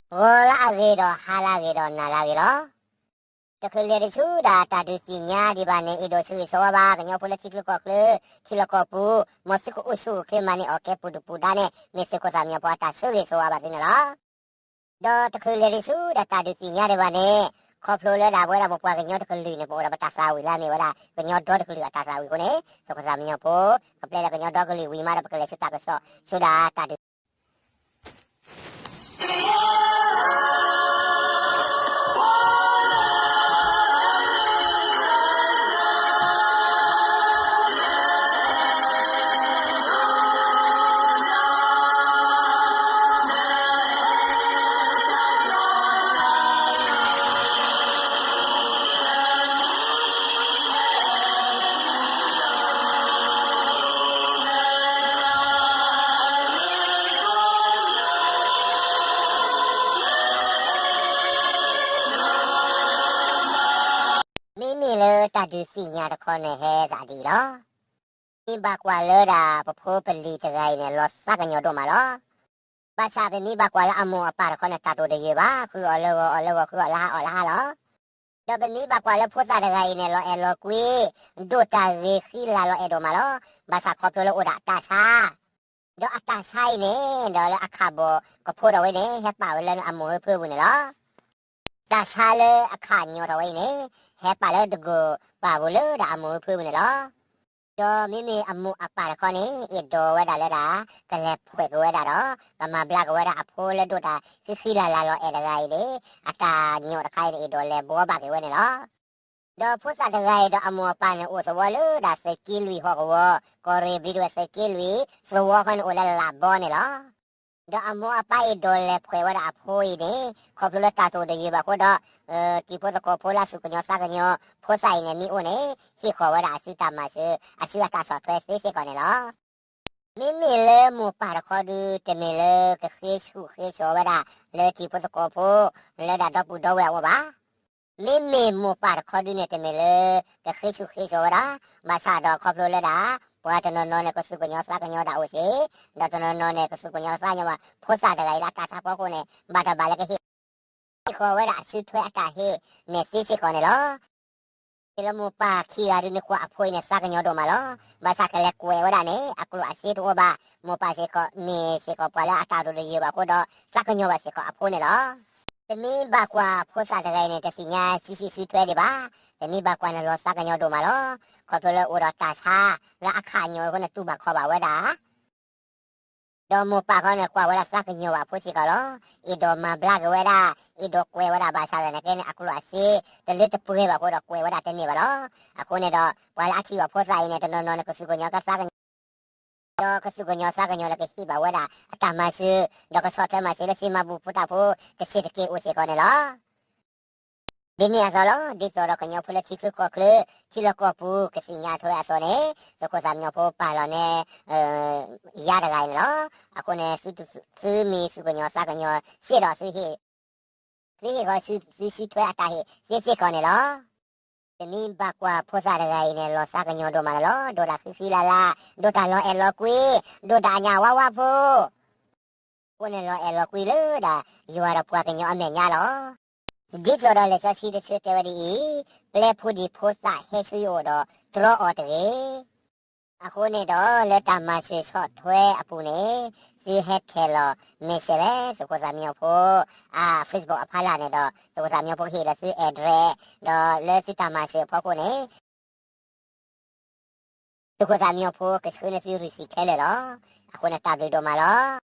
ဂီၤလၢအဂ့ၤဒီးဟါလၢအဂ့ၤဒီးနၤလၢအဂ့ၤလီၤ. တချုးလဲၤတဆူဒၣ်တၢ်ဒုးသ့ၣ်ညါဒံးဘၣ်န့ၣ် အဲၣ်ဒိးဆၢဂ့ၤဆၢဝါဘၣ် ကညီဖိလၢထံချၢကီၢ်ချၢ ထံလီၢ်ကီၢ်ပူၤ မ်သုကအိၣ်ဆူၣ်အိၣ်ချ့မၤန့ၢ်အီၣ်ကဲပူၤဒုၣ်ပူၤဒါန့ၣ် မ့ၢ်သုးခိၣ်သၣ်မံညီၤဖိအတၢ်ဆၢဂ့ၤဆၢဝါဘၣ်သုန့ၣ်လီၤ. ဒီးတချုးလဲၤတဆူဒၣ်တၢ်ဒုးသ့ၣ်ညါဒံးဘၣ်န့ၣ် ခီဖျိလၢဒၣ်ပဝဲဒၣ်ပပှၤကညီတကလုာ်န့ၣ် ပအိၣ်ဒီးပတၢ်သးဝံၣ်လၢအမ့ၢ်ဝဲဒၣ် ကညီဒီတကလုာ်အတၢ်သးဝံၣ်အဃိန့ၣ် သုးခိၣ်သၣ်မံညီၤဖိ ကပျဲလၢကညီဒီကလုာ်ဝံၤမးဒီး ပကလဲၤဆူတၢ်ကစီၣ်ဆူဒၣ်တၢ်ဒုး မ့မ့ၢ်လၢတၢ်ဒုးသ့ၣ်ညါတခီန့ၣ်ဟဲသးဒ်အံၤလီၤ. မ့ၢ်ဘၣ်ကွၢ်လၢဒၣ်ပဖိပလံၤတဂၤအံၤန့ၣ် လီၤသးကညီၤဒိၣ်မးလီၤ. ဘၣ်ဆၣ်ပမ့ၢ်ဘၣ်ကွၢ်လၢအမိၢ်အပၢ်တခီန့ၣ် တၢ်တိၢ်တယၢၢ်ဘၣ်, ဃုအီၤလၢဂီၤအီၤလၢဂီၤ ဃုအီၤလၢဟါအီၤလၢဟါလီၤ. ဒီးပမ့ၢ်ဘၣ်ကွၢ်လၢဖိသၣ်တဂၤအံၤန့ၣ် လီၤအဲၣ်လီၤကွံ, ဒိၣ်တၢ်ဂ့ၤဃံလၤလီၤအဲၣ်ဒိၣ်မးလီၤ. ဘၣ်ဆၣ်ခီဖျိလၢအိၣ်ဒၣ်တၢ်ဆါ, ဒီးအတၢ်ဆါအံၤန့ၣ် ဒီးလၢအခးဘီၣ်ကဖိဒီးဝဲန့ၣ် ဟဲပာ်ဝဲလၢအမိၢ်အဖၢပူၤန့ၣ်လီၤ. တၢ်ဆါလၢအခးညီထီၣ်ဝဲအံၤန့ၣ် ဟဲပာ်လၢတကီၢ်ပာ်ပူၤလၢဒၣ်အမိၢ်အဖၢပူၤန့ၣ်လီၤ. ဒီးမ့မ့ၢ်အမိၢ်အပၢ်တခီန့ၣ် အဲၣ်ဒိးဝဲဒၣ်လၢဒၣ် ကလဲၤဖှဲးက့ၤဝဲဒၣ်ဒီး ကမၤဘျါက့ၤဝဲဒၣ်အဖိလၢဒိၣ်တၢ်ဃံဃံလၤလၤလီၤအဲၣ်တဂၤအံၤန့ၣ် အတၢ်ညီတခါအံၤန့ၣ် အဲၣ်ဒိးလဲၤဘှီဘၣ်က့ၤဝဲန့ၣ်လီၤ. ဒီးဖိသၣ်တဂၤအံၤဒီးအမိၢ်အပၢ်န့ၣ် အိၣ်သဝီလၢဒၣ်သုးက့လွံၢ်ဟီၣ်ကဝီၤ, ကီၢ်ရ့ၣ်ဘျံးဒဝဲၣ်သုးက့လွံၢ် သဝီဃီန့ၣ်အိၣ်လၢလးဘီန့ၣ်လီၤ. ဒီးအမိၢ်အပၢ်အဲၣ်ဒိးလဲၤဖှဲးဝဲဒၣ်အဖိအံၤန့ၣ် ခီဖျိလၢတၢ်တိၢ်တယၢၢ်ဘၣ်အဃိဒီး တံၤဖိသကိးဖိလၢအသူၣ်ကညီၤသးကညီၤဖိသၣ်အံၤန့ၣ် မ့ၢ်အိၣ်န့ၣ် ဟ့ၣ်ဃီၤဝဲဒၣ်အစုတၢ်မၤစၢၤ အစုအတၢ်ဆီၣ်ထွဲသ့စ့ၢ်ကီးန့ၣ်လီၤ. မ့မ့ၢ်လၢမိၢ်ပၢ်တခီဒု တမ့ၢ်လၢကဃ့ဆူၣ်ဃ့စိာ်ဝဲဒၣ် လၢတံၤဖိသကိးဖိ လၢဒၣ်ဒီပုၢ်ဒီဝဲၢ်အအိၣ်ဘၣ်. မ့မ့ၢ်မိၢ်ပၢ်တခီဒုန့ၣ် တမ့ၢ်လၢ ကဃ့ဆူၣ်ဃ့စိာ်ဝဲဒၣ်, ဘၣ်ဆၣ်ဒီးခီဖျိလၢဒၣ် ပှၤတနီၤနီၤန့ၣ် ကသူၣ်ကညီၤသးကညီၤဒၣ်အိၣ်စ့ၢ်, ဒီးတနီၤနီၤန့ၣ် ကသူၣ်ကညီၤသးကညီၤဘၣ် ဖိသၣ်တဂၤအံၤလၢအတၢ်ဆါဖီခိၣ်န့ၣ် ဘၣ်တဘၣ်လၢကဟ့ၣ် ဟ့ၣ်ဃီၤဝဲဒၣ်အစုထွဲအတၢ်ဟ့ၣ်န့ၣ်သ့စ့ၢ်ကီးန့ၣ်လီၤ. မ့ၢ်လၢမိၢ်ပၢ်ခံဂၤဒုန့ၣ် ကွၢ်အဖိအံၤန့ၣ် သးကညီၤဒိၣ်မးလီၤ. ဘၣ်ဆၣ်ကလဲၤကွဲးဝဲဒၣ်န့ၣ် အကျိၣ်အစ့တအိၣ်ဘၣ်, မိၢ်ပၢ်စ့ၢ်ကီး မ့ၢ်စ့ၢ်ကီးပှၤလၢအတၢ်တိၢ်တယၢၢ်ဘၣ်အဃိဒီး သးကညီၤဘၣ်စ့ၢ်ကီးအဖိန့ၣ်လီၤ. ပမ့ၢ်ဘၣ်ကွၢ်ဖိသၣ်တဂၤအံၤန့ၣ် တသ့ၣ်ညါစုစုစုထွဲဒံးဘၣ်, ပမ့ၢ်ဘၣ်ကွၢ်န့ၣ် လီၤသးကညီၤဒိၣ်မးလီၤ. ခီဖျိလၢအိၣ်ဒီးတၢ်ဆါ လၢအခးညီအဃိန့ၣ် တူၢ်ဘၣ်ခီၣ်ဘၣ်ဝဲဒၣ် ဒီးမိၢ်ပၢ်ခီန့ၣ် ကွၢ်ဝဲဒၣ်သးကညီၤဘၣ်အဖိစ့ၢ်ကီးလီၤ. အဲၣ်ဒိးမၤဘျါက့ၤဝဲဒၣ်, အဲၣ်ဒိးကွဲးဝဲဒၣ်ဘၣ်ဆၣ်သနာ်က့န့ၣ် အကျိၣ်အစ့ တလၢတပှဲၤဘၣ်အဃိဒီး ကွဲးဝဲဒၣ်တန့ၢ်ဘၣ်လီၤ. အဃိန့ၣ်ဒီး ပှၤလၢအထံၣ်ဘၣ်ဖိသၣ်အံၤန့ၣ် တနီၤနီၤန့ၣ် ကသူၣ်ကညီၤကသးကညီၤ ဒီးကသူၣ်ကညီၤသးကညီၤလၢကဟ့ၣ်ဘၣ်ဝဲဒၣ်အတၢ်မၤစၢၤ, ဒီးကဆီၣ်ထွဲမၤစၢၤလၢစံမၤဘူၣ်ဖိတၢ်ဖိ တဆံးတက့ၢ်အိၣ်စ့ၢ်ကီးန့ၣ်လီၤ. ဒ်န့ၣ်အသိးလီၤ. ဒ်သိးဒီးကညီဖိလၢထံချၢကီၢ်ချၢ ထံလီၢ်ကီၢ်ပူၤ ကသ့ၣ်ညါထွဲအသိးန့ၣ် သုးခိၣ်သၣ်မံညီၤဖိပာ်လီၤန့ၢ် ယၤတဂၤအံၤန့ၣ်လီၤ. အဃိန့ၣ် သုမ့ၢ်သူၣ်ကညီၤသးကညီၤ စ့ၢ်ဒီး သုဟ့ၣ်ဃီၤသုစုထွဲအတၢ်ဟ့ၣ်သ့စ့ၢ်ကီးန့ၣ်လီၤ. ပမ့ၢ်ဘၣ်ကွၢ်ဖိသၣ်တဂၤအံၤန့ၣ် လီၤသးကညီၤဒိၣ်မးလီၤ. ဒိၣ်တၢ်ဃံဃံလၤလၤ, ဒိၣ်တၢ်လီၤအဲၣ်လီၤကွံ, ဒိၣ်တၢ်အညၣ်ဝါဝါဖိ အဃိန့ၣ်လီၤအဲၣ်လီၤကွံလၢဒၣ် ယွၤဒီးပှၤကညီအမဲာ်ညါလီၤ. ဒ်သိးဒီးလံာ်စီဆှံတဆၢတဲဝဲဒ်အံၤ, ပျဲဖိဒံဖိသၣ်ဟဲဆူယအိၣ်ဒီး တြီအီၤတဂ့ၤ. အဃိန့ၣ်ဒီး လၢတၢ်မၤစၢၤဆီၣ်ထွဲအပူၤန့ၣ် သုဟဲထဲးလီၤ message လၢသုးခိၣ်သၣ်မံညီၤဖိ အ Facebook အဖီလာ်န့ၣ်ဒီး သုးခိၣ်သၣ်မံညီၤဖိကဟ့ၣ်လီၤသု address ဒီးလၢသုတၢ်မၤစၢၤအဖီခိၣ်န့ၣ် သုးခိၣ်သၣ်မံညီၤဖိကဆှၢန့ၢ်သု receipt ခဲလၢာ်လီၤ. အဃိန့ၣ်တၢ်ဘျုးဒိၣ်မးလီၤ.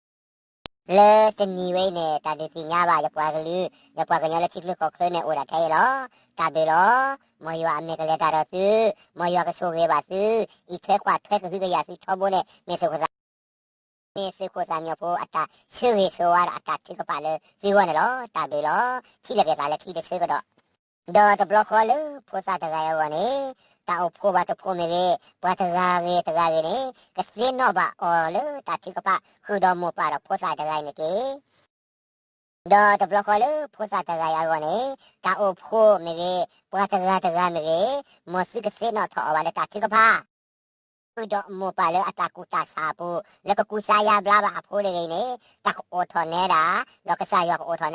လၢတနံၤဝဲအံၤန့ၣ် တၢ်ဒုးသ့ၣ်ညါဘၣ် ယပှၤကလုာ် ယပှၤကညီလၢထံချၢကီၢ်ချၢန့ၣ် အိၣ်ဒၣ်ထဲအံၤလီၤ. တၢ်ဘျုးလီၤ. မ်ယွၤအမဲာ်ကလဲၤတၢ်ဒီးသု, မ်ယွၤကဆိၣ်ဂ့ၤဘၣ်သု, အံးထွဲကွၢ်ထွဲကဟုကယာ်သုထီဘိန့ၣ် မ့ၢ်သုးခိၣ်သၣ် မ့ၢ်သုးခိၣ်သၣ်မံညီၤဖိအတၢ်ဆၢဂ့ၤဆၢဝါဒီးအတၢ်ထုကဖၣ်လၢသုဂီၢ်န့ၣ်လီၤ. တၢ်ဘျုးလီၤ. ထံၣ်လိာ်က့ၤသးလၢခံတဆၢကဒီး ဒီးတဘျီဃီလၢဖိသၣ်တဂၤအံၤအဂီၢ်န့ၣ် တၢ်အိၣ်ဖှိၣ်ဘၣ်တဖှိၣ်မ့ၢ်ဂ့ၤ, ပှၤတဂၤဂ့ၤတဂၤဂ့ၤန့ၣ် ကသ့ၣ်နီၣ်ဘၣ်အီၤလၢတၢ်ထုကဖၣ်ဃုာ်ဒီးမိၢ်ပၢ်ဒီးဖိသၣ်တဂၤအံၤန့ၣ်တက့ၢ်. ဒီးတဘျီဃီလၢဖိသၣ်တဂၤအံၤအဂီၢ်န့ၣ် တၢ်အိၣ်ဖှိၣ်မ့ၢ်ဂ့ၤ, ပှၤတဂၤတဂၤမ့ၢ်ဂ့ၤ, မ်သုကသ့ၣ်နီၣ်ထီၣ်အီၤဘၣ်လၢတၢ်ထုကဖၣ် ဃုာ်ဒီးမိၢ်ပၢ်လၢအတၢ်ကူၣ်တၢ်ဆးအပူၤ လၢကကူစါယါဘျါဘၣ်အဖိတဂၤအံၤန့ၣ် တၢ်ကအိးထီၣ်နဲဒၣ်, ဒီးကစၢ်ယွၤကအိးထီၣ်နဲ